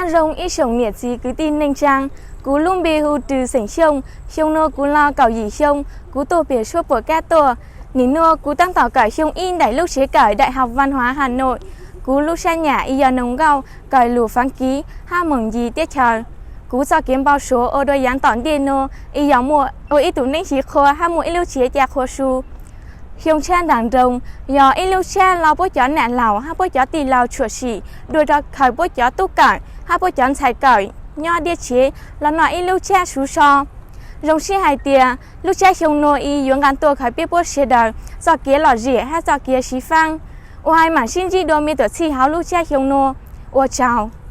Nyob zoo ib tsoom niam txiv kwv tij neej tsaa, kuv lub npe hu Rws xeem Xyooj. Xyoo nuav kuv los kaum yim xyoo, kuv tuaj piam suab puam kab tuaj. Nim nuav kuv taab tom kawm xyoo ib ntawm lub tsev kawm Đại học Văn hóa Hà Nội. Kuv lub sab nyam ib yog noog nkauj, kawm lus Faav Kiv hab Moos Ncig teb chaws. Kuv txoj kev npau suav ua dua yaav tom ntej nuav ib yog muaj ua ib tug neeb xyiv qhua hab muaj ib lub tsev ca qhua su. Xyoo tshab nraag nroog yog ib lub tshab lo puab cov nam laug hab puab cov tij laug tshuam sim dua rua khaws puab cov tub kawm hab puab cov ntxhais kawm nyob deb tsev los noj ib lub tshab su so. Zoo sib hais tias lub tshab xyoo nuav ib yuav nqaa tuaj khaws peb puab sawv daws txoj kev lom zem hab txoj kev xyiv faab. Ua hais maam sib ntsib dua me tuam txhij hauv lub tshab xyoo nuav. Ua tsaug.